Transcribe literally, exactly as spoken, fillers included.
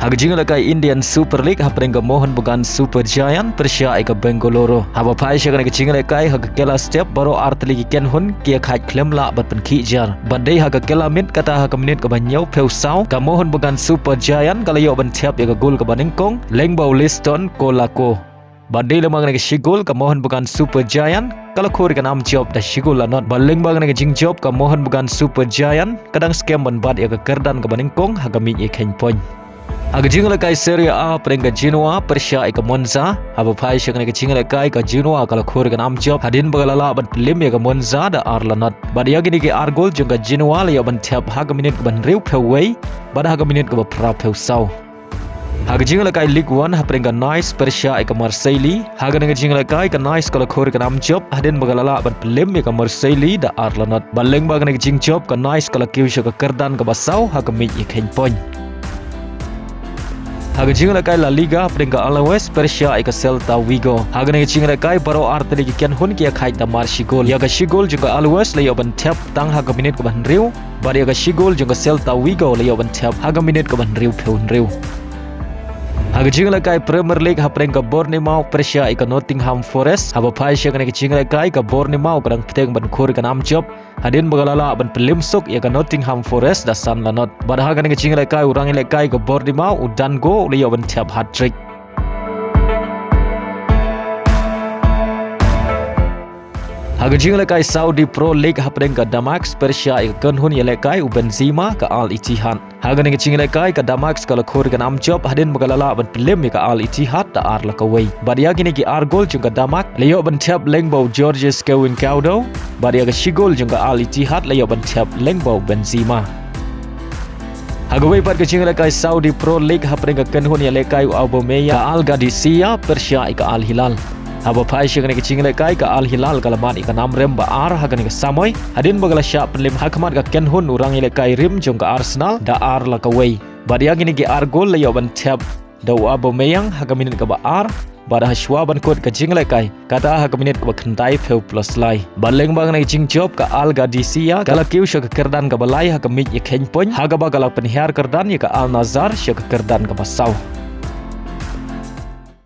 Ha ka jingïalehkai Indian Super League hapdeng ka Mohun Bagan Super Giant pyrshah ïa ka Bengaluru. Haba phai sha kane ka jingïalehkai ha ka kylla step baroh artylli ki kynhun ki ïakhaid khlem lah ban pynkhih jar. Bad dei ha ka kylla miet kata ha ka minit kaba hynñiewphew saw ka Mohun Bagan Super Giant ka la ïoh ban thep ïa ka gol kaba nyngkong lyngba u Liston Colaco. Bad dei lem ha kane ka shi gol ka Mohun Bagan Super Giant ka la khur ïa ka nam jop da shi gol la nod. Bad lyngba kane ka jingjop ka Mohun Bagan Super Giant ka dang skhem ban bat ïa ka kyrdan kaba nyngkong ha ka miej ïa kheiñ point. Ha ka jingïalehkai Serie A hapdeng ka Genoa pyrshah ïa ka Monza. Haba phai sha kane ka jingïalehkai ka Genoa ka la khur ïa ka nam jop hadien ba ka la lah ban pynlem ïa ka Monza da ar la nod. Bad ïa kine ki ar gol jong ka Genoa la ïoh ban thep ha ka minit kaba hynriewphew wei bad ha ka minit kaba phraphew saw. Ha ka jingïalehkai Ligue One hapdeng ka Nice pyrshah ïa ka Marseille. Ha kane ka jingïalehkai ka Nice ka la khur ïa ka nam jop hadien ba ka la lah ban pynlem ïa ka Marseille da ar la nod. Bad lyngba kane ka jingjop ka Nice ka la kiew sha ka kyrdan kaba saw ha ka miej ïa kheiñ point. Ha ka jingïalehkai La Liga hapdeng ka Alaves pyrshah ïa ka Celta Vigo. Ha kane ka jingïalehkai baroh artylli ki kynhun ki ïakhaid da mar shi gol. Ïa ka shi gol jong ka Alaves la ïoh ban thep tang ha ka minit kaba hynriew. Bad ïa ka shi gol jong ka Celta Vigo la ïoh ban thep ha ka minit kaba hynriewphew hynriew. Ha ka jingïalehkai Premier League hapdeng ka Bournemouth pyrshah ïa ka Nottingham Forest. Haba phai sha kane ka jingïalehkai ka Bournemouth ka dang bteng ban khur ïa ka nam jop hadien ba ka la lah ban pynlem suk ïa ka Nottingham Forest da san la nod. Bad ha kane ka jingïalehkai u rangïalehkai ka Bournemouth u Dango u la ïoh ban thep hat-trick. Ha ka jingïalehkai Saudi Pro League hapdeng ka Damac pyrshah ïa ka kynhun ïalehkai u Benzema ka Al Ittihad. Ha kane ka jingïalehkai ka Damac ka la khur ïa ka nam jop hadien ba ka la lah ban pynlem ïa ka Al Ittihad da ar la kawei. Bad ïa kine ki ar gol jong ka Damac la ïoh ban thep lyngba u Georges Kevin Kaudo. Bad ïa ka shi gol jong ka Al Ittihad la ïoh ban thep lyngba u Benzema. Ha kawei pat ka jingïalehkai Saudi Pro League hapdeng ka kynhun ïalehkai u Aubameyang ka Al Qadisiyah pyrshah ïa ka Al Hilal. Haba phai sha kane ka jingïalehkai ka Al Hilal ka la mad ïa ka nam rem ba ar ha kane ka samoi hadien ba ka la shah pynlem ha khmat ka kynhun u rangïalehkai rim jong ka Arsenal da ar la kawei. Bad ïa kine ki ar gol la ïoh ban thep da u Aubameyang ha ka minit kaba ar. Bad ha shuwa ban kut ka jingïalehkai kata ha ka minit kaba khyndaiphew plus lai. Bad lyngba kane ka jingjop ka Al Qadisiyah ka la kiew sha ka kyrdan kaba lai ha ka miej ïa kheiñ point ha kaba ka la pynhiar kyrdan ïa ka Al Nassr sha ka kyrdan kaba saw.